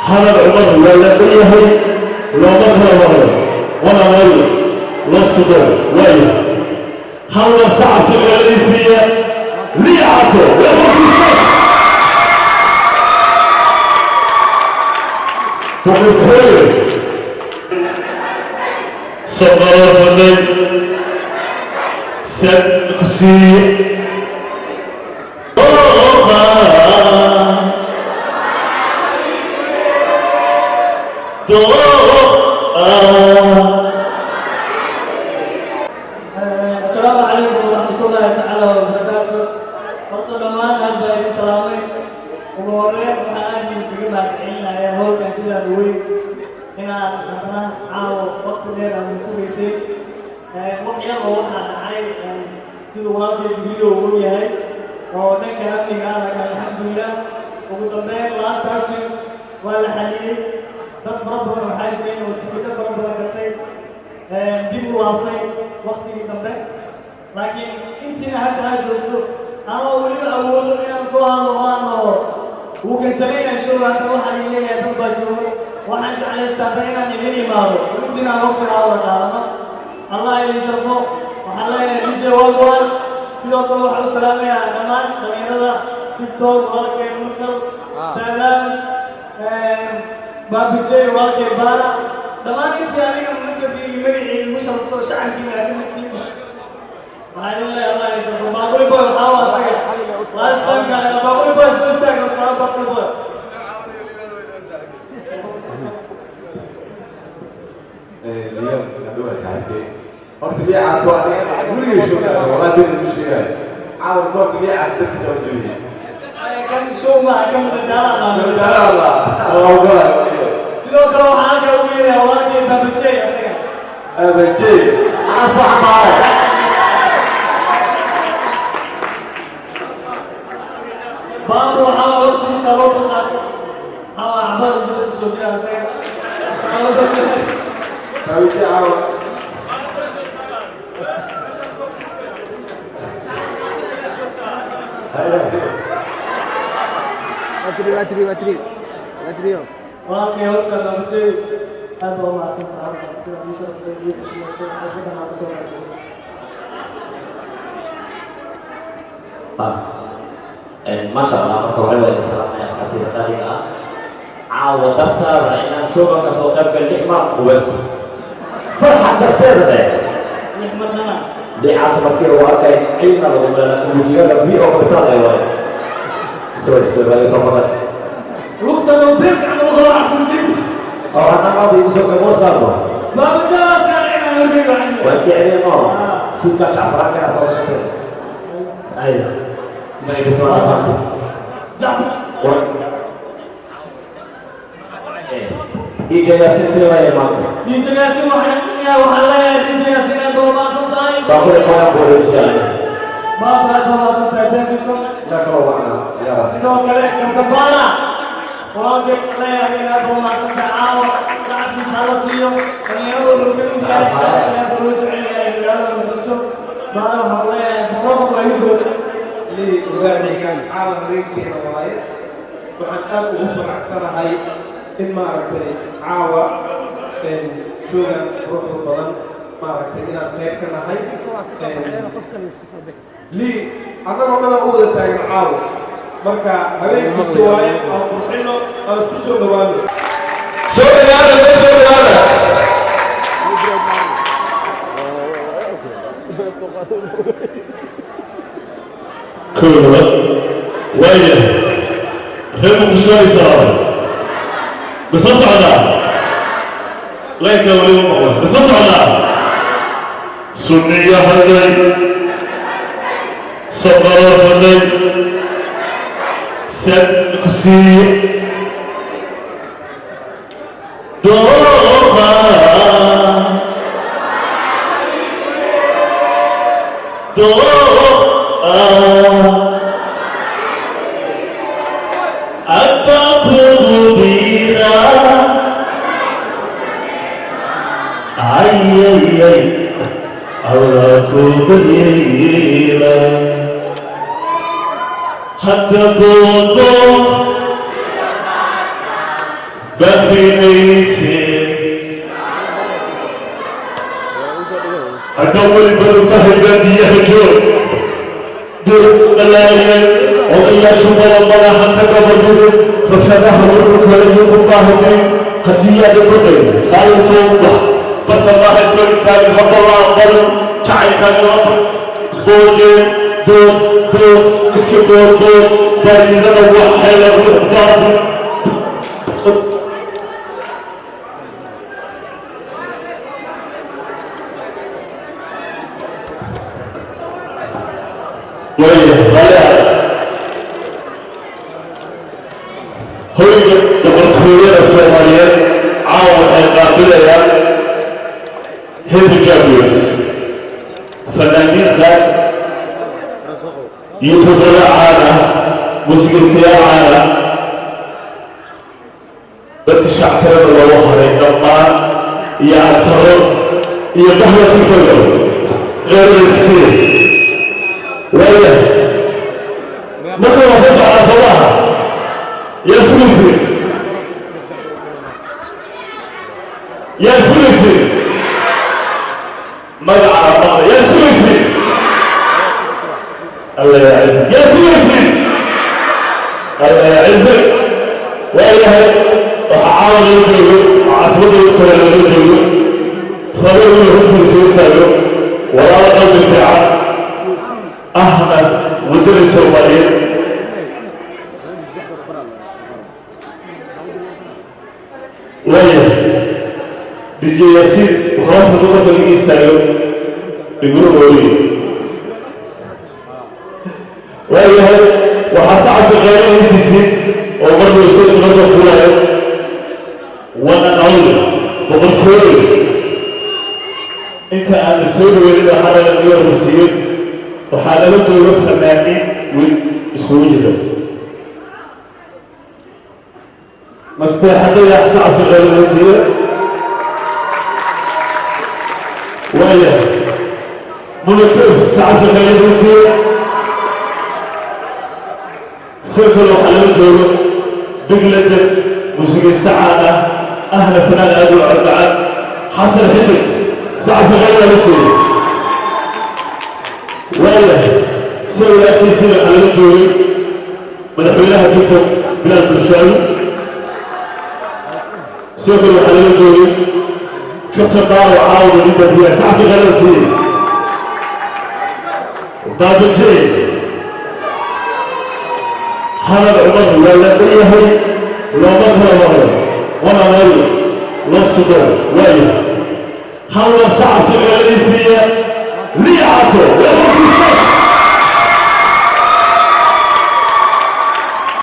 Hadal Cumar waa la dhanyahay, looma kala wado. One and only lost to go. Waaya, hal mar sacabka qoladiisiiya Liicato. Welcome to stage. Boqortooyo soqoroo fadhay sad ku siiye dooqa dooqa. Asalaamu calaykum waraxmatullaahi tacaala wabarakaatu. Horta dhammaan aad baa idin salaamay. Ugu horeyn, waxaan aad idinkaga mahadcelinayaa howlkan sidaan weyn inaad haddana caawo waqti dheer aad sugaysay. Wax yar oo waxaa dhacay, siduu walaalkay Digriyo uu og yahay, oo dhanka amniga ah, laakiin alxamdulilah, ugu dambeyn last action waa la xaliyey. Dad fara badan waxaa jireen oo tikidho fara badan gatay, dib u laabtay waqtigii dambe, laakiin intiina hadda aad joogto, anoo weliba awoodo inaan soo hadlo oo aan dhaho wuu kansalaynayaa show, haddana waxaan idin leeyahay dad baa joogo. Waxaan jeclaystaa hadda inaan idin imaado, intiina aan waqtigaa wada qaadano. Allah idin sharfo. Waxaan leeyahay DJ Wagwan, sidoo kale waxaan u salaamayaa dhammaan dhalinyarada TikTok, walaalkeen Mursal Salaam, Baabijey, walaalkeen Baara, dhammaan intii aniga masarkii iyo magacii igu sharfto, shacabkiina ka midtiin. Waxaan idin leeyahay Allah idin sharfo. Baaquli Boy waxaa waa asaga last time kale. Baaquli Boy, soo istaag horta. Baaquli Boy. Liyan hadhowa saaxiibkay. Horta Liicaato aniga weligay shoogaa, wallahi been idin sheegaayo, caawa doorka Liicaato dartiisa u jebiyey. Kan show maaha, kan madadaala. Madadaalo Allah Allah ogolaayo. Sidoo kale waxaan halkaa ugu yeerayaa walaalkay Baabajey asaga. Abajey anaa soo xambaaray. Baabu waxaa waqtigiisa loo dulqaato, waxaa waa cabaar ujada kusoo jira asaga. Abajey caawa. Walaalkay horta Baabajey, aad baa u mahadsan tahay halkan sida ii sharaftay, ii xushmaystay, xafladan aa kusoo qaybgashay. Maasha Allah, marka hore waa idin salaamaya asxaabtayda qaaliga ah. Caawa dartaada inaan showga ka soo qayb galay lix mar qubaysto farxad darteeda de. Lix marnana. Liicaanta markii lagu arkay ciidna lagu mala, laakiin wejigada v oo capital ee waaye. Sorry, sorry, waa iga soo maqan. Lugta nowdir gacmo lagu arkuntin. Oo hadda maaba igu soo gamo saarno. Baabajey waa iska cinaan horgeyga. Waa iska celiyeen oo suudkaa shacfaraankaa soo gashatay ay ma iga soo dhaqan. Jacfar. War DJ Yaasin sida maanta. DJ Yaasin waxaan leeyahay, DJ Yaasin, aad baa u mahadsan tahay. Baaquli qoyan buu wareejiyay. Baaba, aad baa mahadsan tahay, thank you so much. Yaa kaloo wacnaa yaa? Sidoo kale Kabtabana, walaalkay, leeyahay aad baa u mahadsan tahay. Caawa shacabkiisa hala siiyo. Dhalinyaradu wuxuu ka mid yahay aad baa loo jecel yahay magaalada Muqdisho. Baana waxaan leeyahay boqorka waa ii soo Lii ogaanayaan caawa habeenkeena waaye. Waxaan aad ugu faraxsanahay in maaragtay caawa showgan quruxda badan maaragtay inaan qayb ka nahay. Lii annagoo dhan u wada taagan caawa, marka habeenkiisu waaye, aan qurxino, aan isku soo dhawaano. Soo dhawaada, noo soo dhawaada. Kow, laba. Waaya, reer Muqdisho ay salaamay. Misla socdaa leynka weli ma maqlo. Misla socdaa sunniyo hadday soqoro hadday sad ku siiye dooqa dooqa abba kugu diira ayayay Allah ku daryeela hadda boodo. Bafiinaysin hadda weli badu tahay baadiyaha joog duur dhalaayeen odayaashu wada madaxa ka gabadhudu rabshadaha wuxuu kale ku baahday haddii aad baqay qaali soo bax barta maaha soo istaagin hadda la aqbal jacaylkaaga isboojeen dood dood iska dood dood bariidada waxay la ruux baafi. Waaya haya, hoyga boqortooyada Soomaaliyeed caawa waxay qaabilayaan Heavy Jaguars, fanaaniinta, youtuberada caan ah, muusigistayaal caan ah, dadka shactirada loogu haray dhammaan iyo actaro iyo bahda TikToka qeyraysi. Waaya, marka waa soo socdaa, soo maaha? Yaa sugaysi, yaa sugaysi magaca maqla, yaa sugaysi, Allah yacizak, yaa sugaysi, Allah yacizak. Waayahay, waxaa caawa loo joogo caasimadda Soomaaliya loo joogo rabo inuu runtiisa soo istaago walaalo qalbi fiican ahna waddada Soomaaliyeed. Waayahay, DJ Yaasiin microphone marka laga istaago iguna ooye. Waayahay, waxaa sacabka qaadanaysiisiin oo markuu isaga kula soo fuulayo one and only boqortooyo. Inta aan la soo dhaweynin waxaa laga niyo horsiiyey, waxaa nala jooga fanaaniin wiil iskugu jira masteexadaya sacabka qaadanaysiiye. Waayahay, Munakif sacabka qaadanaysiiye. Sidoo kale waxaa lala joogo big legend, muusigayste caan ah, ahna fanaan aad u codmacaan, Xasan Xidig, sacabka qaalada la siiyey. Waayahay, sida walaalkiisiina waxaa lala joogay madaxweynaha TikTok Bilaal Bulshaawi. Sidoo kale waxaa lala joogay Kabtan Daawo caawda ninbadiya, sacabka qaalada siiyey, Baabajee Hanad Cumar. Waa la dhanyahay, looma kala maqlo, one and only lost to go. Waayahay, hal mar sacabka qaaladiisii.